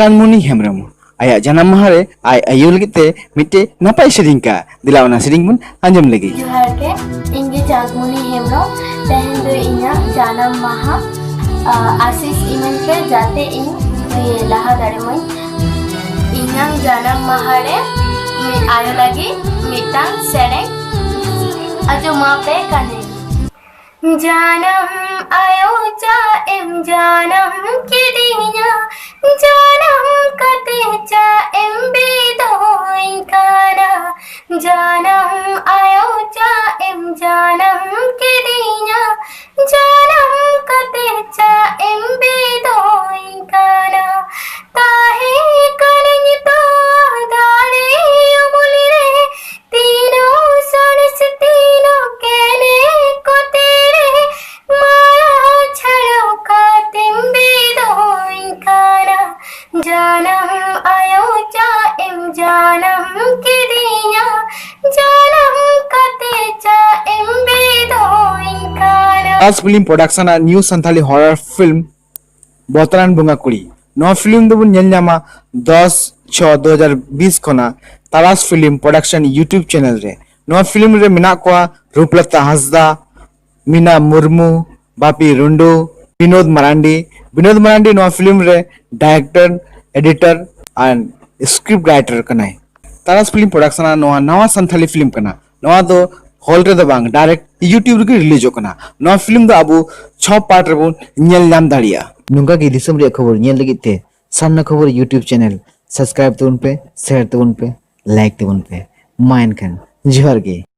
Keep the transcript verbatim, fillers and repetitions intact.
ᱪᱟᱸᱫᱽᱢᱩᱱᱤ ᱦᱮᱢᱵᱨᱚᱢ ᱟᱭᱟᱜ ᱡᱟᱱᱟᱢ ᱢᱟᱦᱟ ᱨᱮ ᱟᱡ ᱟᱭᱳ ᱞᱟᱹᱜᱤᱫ ᱛᱮ ᱢᱤᱫᱴᱮᱡ ᱱᱟᱯᱟᱭ ᱥᱮᱨᱮᱧ ᱠᱟᱜᱼᱟ᱾ ᱫᱮᱞᱟ ᱚᱱᱟ ᱥᱮᱨᱮᱧ ᱵᱚᱱ ᱟᱸᱡᱚᱢ ᱞᱮᱜᱮ᱾ ᱡᱚᱦᱟᱨ ᱜᱮ, ᱤᱧ ᱜᱮ ᱪᱟᱸᱫᱽᱢᱩᱱᱤ ᱦᱮᱢᱵᱨᱚᱢ᱾ ᱛᱮᱦᱮᱧ ᱫᱚ ᱤᱧᱟᱹᱜ ᱡᱟᱱᱟᱢ ᱢᱟᱦᱟ᱾ ᱟ, ᱟᱥᱤᱥ ᱤᱢᱟᱹᱧ ᱯᱮ ᱡᱟᱛᱮ ᱤᱧ ᱞᱟᱦᱟ ᱫᱟᱲᱮ ᱢᱟᱹᱧ᱾ ᱤᱧᱟᱹᱜ ᱡᱟᱱᱟᱢ ᱢᱟᱦᱟ ᱨᱮ ᱢᱤᱫ ᱟᱭᱳ ᱞᱟᱹᱜᱤᱫ ᱢᱤᱫᱴᱟᱝ ᱥᱮᱨᱮᱧ ᱟᱸᱡᱚᱢᱟᱯᱮ ᱠᱟᱹᱱᱟᱹᱧ᱾ ᱡᱟᱱᱟᱢ ᱟᱭᱳ ᱪᱟᱜ ᱮᱢ ᱡᱟᱱᱟᱢ ᱠᱤᱫᱤᱧᱟ, ᱡᱟᱱᱟᱢ ᱠᱟᱛᱮ ᱪᱟᱜ ᱮᱢ ᱵᱤᱫᱟᱹᱭ ᱠᱟᱱᱟ᱾ ᱡᱟᱱᱟᱢ ᱟᱭᱳ ᱪᱟᱜ ᱮᱢ ᱡᱟᱱᱟᱢ ᱠᱤᱫᱤᱧᱟ, ᱡᱟᱱᱟᱢ ᱠᱟᱛᱮ ᱪᱟᱜ ᱮᱢ ᱵᱤᱫᱟᱹᱭ ᱠᱟᱱᱟ᱾ ᱛᱟᱦᱮᱸ ᱠᱟᱹᱱᱟᱹᱧ ᱛᱚᱣᱟ ᱫᱟᱲᱮ ᱩᱢᱩᱞ ᱨᱮ, ᱛᱤᱱᱟᱹᱜ ᱥᱟᱬᱮᱥ ᱛᱤᱱᱟᱹᱜ ᱠᱮᱱᱮ ᱠᱚᱛᱮ ᱨᱮ, ᱢᱟᱭᱟ ᱪᱷᱟᱲᱟᱣ ᱠᱟᱛᱮᱢ ᱵᱤᱫᱟᱹᱭ ᱠᱟᱱᱟ᱾ ᱡᱟᱱᱟᱢ ᱟᱭᱳ ᱪᱟᱜ ᱮᱢ ᱡᱟᱱᱟᱢ ᱠᱤᱫᱤᱧᱟ, ᱡᱟᱱᱟᱢ ᱠᱟᱛᱮ ᱪᱟᱜ ᱮᱢ ᱵᱤᱫᱟᱹᱭ ᱠᱟᱱᱟ᱾ ᱛᱟᱨᱟᱥ ᱯᱷᱤᱞᱢ ᱯᱨᱚᱰᱟᱠᱥᱚᱱ ᱟᱜ ᱱᱤᱭᱩ ᱥᱟᱱᱛᱷᱟᱞᱤ ᱦᱚᱨᱟᱨ ᱯᱷᱤᱞᱢ ᱵᱚᱛᱚᱨᱟᱱ ᱵᱚᱸᱜᱟ ᱠᱩᱲᱤ᱾ ᱱᱚᱣᱟ ᱯᱷᱤᱞᱢ ᱫᱚᱵᱚᱱ ᱧᱮᱞ ᱧᱟᱢᱟ ᱫᱚᱥ ᱪᱷᱚ ᱫᱩ ᱦᱟᱡᱟᱨ ᱵᱤᱥ ᱠᱷᱚᱱᱟᱜ ᱛᱟᱨᱟᱥ ᱯᱷᱤᱞᱢ ᱯᱨᱚᱰᱟᱠᱥᱚᱱ YouTube ᱪᱮᱱᱮᱞ ᱨᱮ᱾ ᱱᱚᱣᱟ ᱯᱷᱤᱞᱢ ᱨᱮ ᱢᱮᱱᱟᱜ ᱠᱚᱣᱟ ᱨᱩᱯᱞᱚᱛᱟ ᱦᱟᱸᱥᱫᱟ, ᱢᱤᱱᱟ ᱢᱩᱨᱢᱩ, ᱵᱟᱯᱤ ᱨᱩᱱᱰᱩ, ᱵᱤᱱᱳᱫ ᱢᱟᱨᱟᱱᱰᱤ᱾ ᱵᱤᱱᱳᱫ ᱢᱟᱨᱟᱱᱰᱤ ᱱᱚᱣᱟ ᱯᱷᱤᱞᱢ ᱨᱮ ᱰᱟᱭᱨᱮᱠᱴᱚᱨ, ᱮᱰᱤᱴᱚᱨ ᱟᱨ ᱥᱠᱨᱤᱯᱴ ᱨᱟᱭᱴᱟᱨ ᱠᱟᱱᱟᱭ᱾ ᱛᱟᱨᱟᱥ ᱯᱷᱤᱞᱢ ᱯᱨᱚᱰᱟᱠᱥᱚᱱ ᱟᱜ ᱱᱚᱣᱟ ᱱᱟᱣᱟ ᱥᱟᱱᱛᱷᱟᱞᱤ ᱯᱷᱤᱞᱢ ᱠᱟᱱᱟ᱾ ᱱᱚᱣᱟ ᱫᱚ ᱦᱚᱞ ᱨᱮᱫᱚ ᱵᱟᱝ, ᱰᱟᱭᱨᱮᱠᱴ YouTube ᱨᱮᱜᱮ ᱨᱤᱞᱤᱡᱚᱜ ᱠᱟᱱᱟ᱾ ᱱᱚᱣᱟ ᱯᱷᱤᱞᱢ ᱫᱚ ᱟᱵᱚ ᱪᱷᱚ ᱯᱟᱨᱴ ᱨᱮᱵᱚᱱ ᱧᱮᱞ ᱧᱟᱢ ᱫᱟᱲᱮᱭᱟᱜᱼᱟ᱾ ᱱᱚᱝᱠᱟ ᱜᱮ ᱫᱤᱥᱚᱢ ᱨᱮᱭᱟᱜ ᱠᱷᱚᱵᱚᱨ ᱧᱮᱞ ᱞᱟᱹᱜᱤᱫ ᱛᱮ ᱥᱟᱢᱱᱟ ᱠᱷᱚᱵᱚᱨ YouTube ᱪᱮᱱᱮᱞ ᱥᱟᱵᱥᱠᱨᱟᱭᱤᱵ ᱛᱟᱵᱚᱱ ᱯᱮ, ᱥᱮᱭᱟᱨ ᱛᱟᱵᱚᱱ ᱯᱮ, ᱞᱟᱭᱤᱠ ᱛᱟᱵᱚᱱ ᱯᱮ᱾ ᱢᱟ ᱮᱱᱠᱷᱟᱱ ᱡᱚᱦᱟᱨ ᱜᱮ᱾